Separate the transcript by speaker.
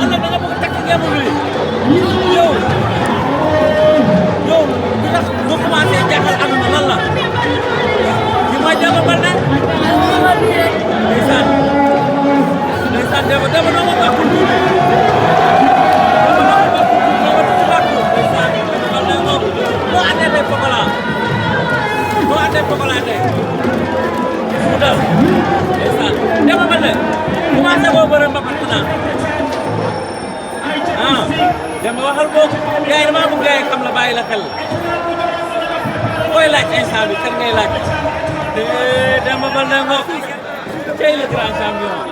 Speaker 1: ëllëg da nga bëgg takk ngeen mu yow li tax mu commencé jaaxal àdduna lan la ki mooy Demba Baldé ndeysaan Demba doo ma bàkkul tuuti boo àndee tey Pokola tey mu dal ndeysaan Demba Baldé commencé boo bëre mbapat xanaa Demba waxal boobu gars yi damaa bëgg gars yi xam la bàyyi la xel koy laaj instant bi kan ngay laaj Demba Baldé ngoog tey le grand champion